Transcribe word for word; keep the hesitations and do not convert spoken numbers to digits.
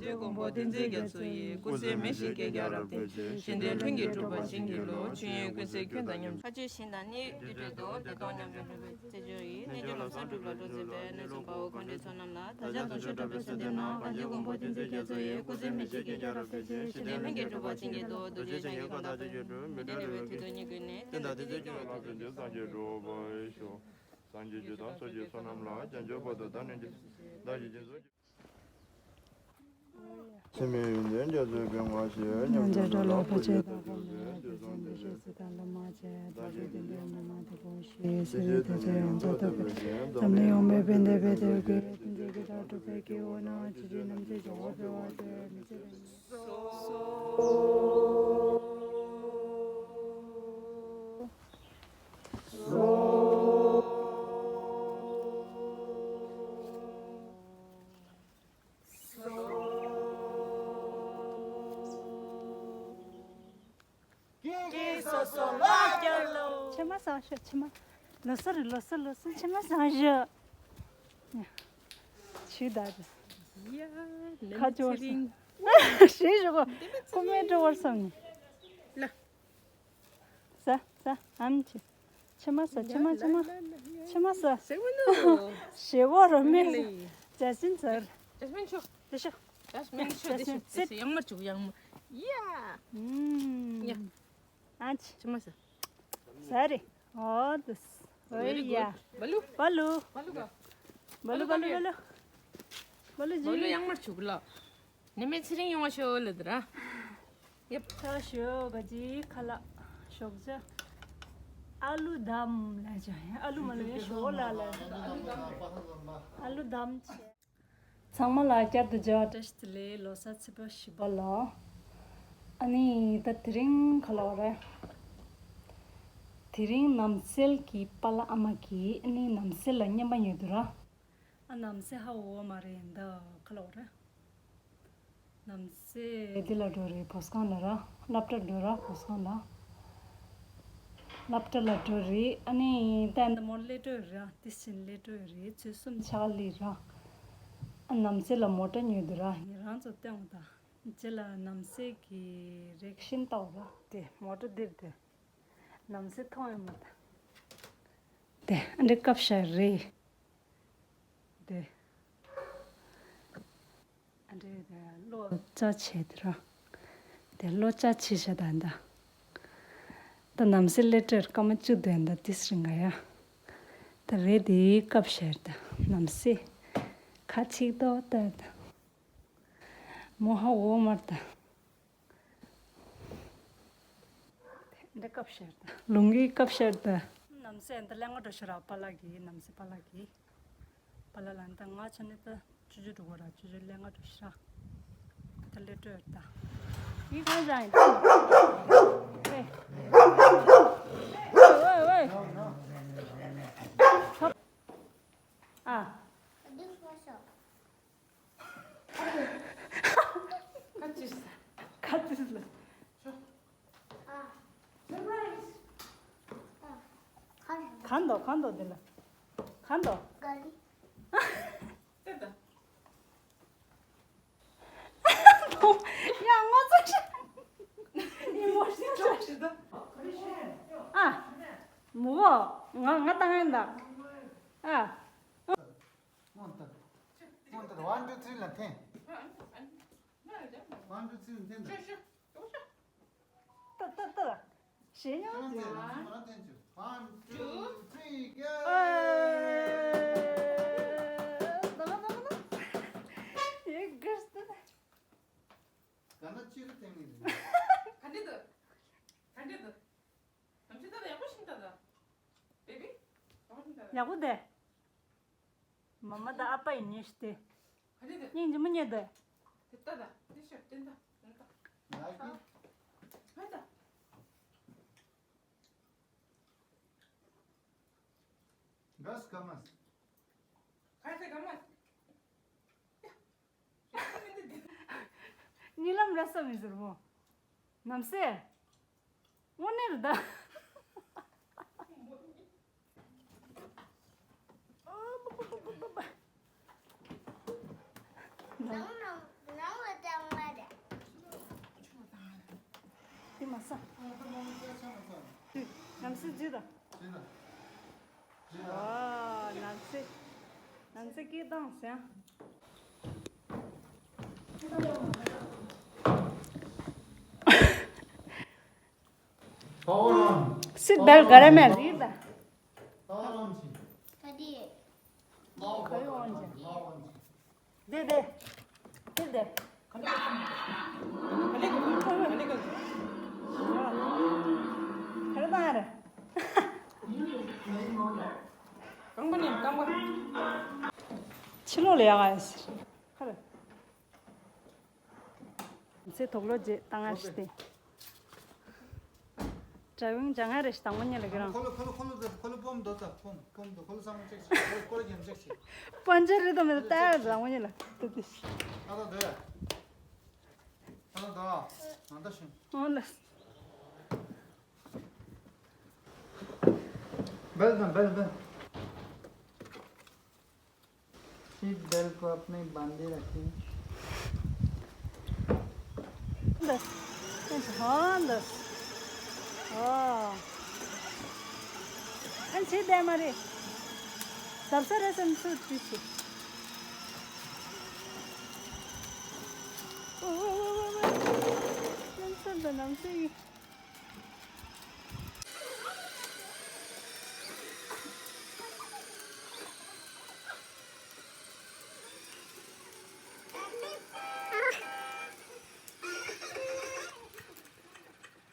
དེ་མགོན་པོ་བསྟན་འཛིན་རྒྱ་མཚོ་ཡི། སྐུ་ཚེ་མི་ཤིགས་བསྐལ་བརྒྱར་རབ་བརྟན་ཅིང་། གཞན་དོན་ལྷུན་གྱིས་གྲུབ་པར་བྱིན་གྱིས་རློབས། ཆོས་དབྱིངས་ཀུན་གསལ་ཁྱོད་དང་མཉམ། མཁའ་སྤྱོད་ཞིང་དང་ནི། དུར་ཁྲོད་དུ། བདེ་སྟོང་ཉམས་སུ་ལེན་པའི་རྩེ་འཇོ་ཡི། རྣལ་འབྱོར་ལམ་བཟང་སྒྲུབ་ལ་སྤྲོ་མཛད་པའི། རྣལ་འབྱོར་དཔའ་བོ་དགོངས་འགྲེལ་ཚོགས་རྣམས་ལ། བདག་ཅག་དུང་ཕྱུར་གྲགས་པའི་གསོལ་འདེབས་ནང་། གངས་ཅན་མགོན་པོ་བསྟན་འཛིན་རྒྱ་མཚོ་ཡི། སྐུ་ཚེ་མི་ཤིགས་བསྐལ་བརྒྱར་རབ་བརྟན་ཅིང་། གཞན་དོན་ལྷུན་གྱིས་གྲུབ་པར་བྱིན་གྱིས་རློབས། རྡོ་རྗེ་འཆང་གི་གོ་འཕང་མཐར་ཐུག་ཡོངས་གྲུབ། མི་མཐུན་ལས་པའི་དུས་སུ་ཉིད་ཀྱི་ནི། བསྟན་དང་སྡིག་སྤྱོད་སྐྱོན་བྲལ་ཐམས་ཅད། སངས་རྒྱས་འགྲུབ་པར་ཤོག། སངས་རྒྱས་རྒྱུ་དང་ཚོགས་ཀྱི་མཆོག་རྣམས་ལ། བྱང་ཆུབ་བར་དུ་བདག་ནི་འགོད། བདག་གིས་སྦྱིན་སོགས་ཀྱི། འཆི་མེད་ཡོན་ཏན་རྒྱ་མཚོའི་དཔལ་མངའ་ཞིང་། མཉམ་མཉམ་རྗེས་འགྲོ་ལ་ཕན་ཕྱིར་བདག་སྒོམ་ལ། དུས་གསུམ་འདིར་གཤེགས་སུ་བདག་སློབ་མར་བཅས། བདག་གིས་བསྟན་པའི་ཉི་མ་འདི་ཀུན་ཞིག། སྲིད་པའི་དུས་ཚོད་ཡོངས་རྫོགས་ཐུབ་པའི། འཛམ་གླིང་ཡོངས་པའི་ཕན་བདེ་བའི་དོན་ཀུན། ཐུགས་རྗེ་ཀུན་བདག་གྲུབ་པའི་དཀྱིལ་འཁོར་ན། ཇི་སྲིད་ནམ་མཁའི་ཇོ་བོ་འཕེལ་བ་དེར། མི་ཕྱེད་པའི། ཕྱི་མ་བཟང་ཤོས། ཕྱི་མ། ལོ་གསར་རེད། ལོ་གསར། ལོ་གསར། ཕྱི་མ་བཟང་ཤོས། ཆུ་དར་རེད། ཁ་སྐྱོར་སོང་། ཞེས་ཞུ་གོ། ཁོ་མེད་འགྲོ་བར་བསམ་ནས། ལ། ཟ། ཟ། ཨམ་ཆི། ཕྱི་མ་ཟ། ཕྱི་མ། ཕྱི་མ། ཕྱི་མ་ཟ། ཟེར་མི་འདུག་ཞེ་བོ་རོ་མེ། ལི། ཇ་སིན་ཟར། ཇ་སིན་ཆུ། དེ་ཤོ། ཇ་སིན་ཆུ། དེ་ཤོ། དེ་ཤོ། ཡང་མར་བྱུག་ཡང་མར། ཡ། ཨམ། ཡ། ཨ་ཆི། ཕྱི་མ་ཟ། ཟ་རེ། ཨོ་དུ། ཨོ་ཡ། བ་ལུ། བ་ལུ། བ་ལུ་ག་བ་ལུ། བ་ལུ། བ་ལུ། བ་ལུ། བ་ལུ་ཇི། བ་ལུ་ཡང་མར་བྱུག་ལ། ནི་མེ་ཚེ་རིང་ཡོང་བ་ཤོག་ལ་དུ་ར། ཡབ། ཁ་ཤོ་ག་ཇི་ཁ་ལག་ཤོག་ཇ། ཨ་ལུ་དམ་ལ་ཇ། ཨ་ལུ་མ་ལུ་ཡ་ཤོག་ལ་ལ། ཨ་ལུ་དམ་ཆེ། ཚང་མ་ལ་བསྐྱར་དུ་མཇལ་བ་བཀྲ་ཤིས་བདེ་ལེགས། ལོ་གསར་ཚེས་པ་བཞི་པ་ལ། ཨ་ནི་ད་དེ་རིང་ག་ལ་བ་རེད། དེ་རིང་ནམ་སེལ་གྱི་པཱ་ལགས་ཨ་མ་གིས་ཨ་ནི་ནམ་སེལ་ལ་རྔན་པ་ཉོས་འདུག་ར། ཨ་ནམ་སེལ་ཧ་འོ་མ་རེད། ཡིན་ད་ག་ལ་བ་རེད། ནམ་སེལ་འདི་ལ་འགྲོ་རེད། བོ་སྒང་ལ་ར། སློབ་གྲྭ་འགྲོ་ར། བོ་སྒང་ལ། སློབ་གྲྭ་ལ་འགྲོ་རེད། ཨ་ནི་ད་ཡིན་ད་མོ་སླེབས་འགྲོ་ར། དེ་བཞིན་སླེབས་འགྲོ་རེད། ཚོད་གསུམ་ཆ་ག་སླེབས་ར། ཨ་ནམ་སེལ་ལ་མོ་ཊ་ཉོས་འདུག་ར། ངས་རང་ཚོ་སྟོན་འོང་ད། རྗེས་ལ་ནམ་སེལ་གྱི་རེག་ཤིན་ལྟ་འོང་ར། དེ་མོ་ཊ་འདིར་དེ། ནམ་སེལ་མཐོང་ཡོད་མ་ད། དེ་ཨ་འདྲ་སྐབས་ཤར་རེད། དེ། ཨ་འདྲ་དེ་གློ་ཅ་ཆེ་དེ་ར། དེ་གློ་ཅ་ཆེ་ཤ་ད་འདའ། ད་ནམ་སེལ་ལེ་ཊར་སྐར་མ་བཅུ་དོན་ད་ཏིས་རིང་ག་ཡ། ད་རེད་དེ་སྐབས་ཤར་ད་ནམ་སེལ། ཁ་ཆིག་ཏོ་ད་ད། མོ་ཧ་འོ་མར་ད། འདི་སྐབས་ཤར་ད། ལུང་གི་སྐབས་ཤར་ད། ནམ་སེ་འདི་ལེན་ག་འགྲོ་ཤོག་ར། པཱ་ལགས་ཀྱི། ནམ་སེ་པཱ་ལགས་ཀྱི། པཱ་ལགས་ལ་ད་ང་ཆ་ནི་ད་ཅུ་ཅུ་འགྲོ་གོ་ར། ཅུ་ཅུ་ལེན་ག་འགྲོ་ཤོག་ར། ད་ལེ་ཀྲོ་ཡོད་ད། ཡིན་གང་ཟ་ཡིན་ད། ཧེ། ཝེ་ཝེ་ཝེ། ཨ། ཁ་ཅིག་ཁ་ཅིག་ལ། གང་འདོ་གང་འདོ་འདི་ལ། གང་འདོ། ཡ་ངོ་ཚ་ཤ། ཡིན་མོ་ཤི་ཤ། ཨ། མོ་བོ། ང་ང་བཏང་ཡིན་ད། ཨ། སྔོན་དུ། སྔོན་དུ་ཝན་ཊུ་ཐི་རི་ལ་འཐེན། ཝན་ཊུ་ཐི་རི་ལ་འཐེན་ད། ཏ་ཏ་ཏ་ལ། ཞེ་ཉོ་ཟེར་ལ། ཝན་ཊུ་ཐི་རི་གོ། ཨ། ད་ལ་ད་ལ་ད། ཡེ་གར་སྟེ། ག་ན་ཅི་རུ་འཐེན་ནི་རེད། ག་འདྲ་འདུག་ག་འདྲ་འདུག་ནམ་ཆུ་ད་ད་ཡག་པོ་ཤིང་ད་ད། བེ་བི། ཡག་པོ་ཤིང་ད་ད། ཡག་པོ་དེ། མ་མ་དང་ཨ་ཕ་ཡིན་ཉེ་ཤི་སྟེ། ག་འདྲ་འདུག་སྙིང་རྗེ་མོ་ཉེ་དེ། དེ་ལྟ་ད། དེ་ཤོད་དེ་ད། དེ་ད། ལགས་ཀྱི། ཧ་ད། ག་སི་ག་མ་སི། ག་སི་ག་མ་སི། གཉིད་ལམ་ར་ས་མི་ཟེར་མོ། ནམ་སེ། དངོས་གནས་རེད་ད། རང་རང་རང་ལ་ མ་ས། ཨ་ཁ་ནང་ལ་སྐད་ཆ་མ་ས། དུས་ནམ་སྲིད་རྫུས་དང་། རྫུས་དང་། རྫུས་དང་། ཨ་ནམ་སྲིད། ནམ་སྲིད་སྐད་བཏང་ཟེར། Sit belts, ཁ་ར་མེད་རེད་ད། ཁ་ར་འོང་ཅི། དེ་དེ། དེ་དེ། ཁ་ར་དང་ཡ་རེད། རྐང་པ་ནི་རྐང་པ། ཕྱི་ལོགས་ལ་ཡག་ག་ཟེར། ཁ་ར། ཚེ་དོག་ལོ་རྗེས་བཏང་ང་ཞིག་སྟེ། དྲ་བིང་ཅང་ང་རེ་ཞིག་དང་མོ་ཉེ་ལ་གི་རང་། ཁོ་ལོ་ཁོ་ལོ་ཁོ་ལོ་ཁོ་ལོ་སྤོམ་དོ་ད་སྤོམ་སྤོམ་དོ་ཁོ་ལོ་བསམ་བློ་ཅེག་ཞིག་ཁོ་ལོ་ཁོ་ལོ་རྒྱན་ཅེག་ཞིག་སྤོན་ཆ་རེད་དོ་མེད་ད་དང་མོ་ཉེ་ལ་ཏུ་ཏི་ཤི། ད་ད་དོ་ཡ། ད་ད་དོ་ང་ད་ཤུན། འོ་ལ། बेल्ट ना, belt, belt. Seat belt को आपने बांधे रखें। दस। हाँ, दस। हाँ। ཨན་ཚེ་བདེ་མ་རེད། ཟབ་ས་རེད་སམ་སུ་དུས་སུ། ཨོ་ཨོ་ཨོ་ཨོ་ཨོ། ལམ་སང་དང་ལམ་སང་ཡིན།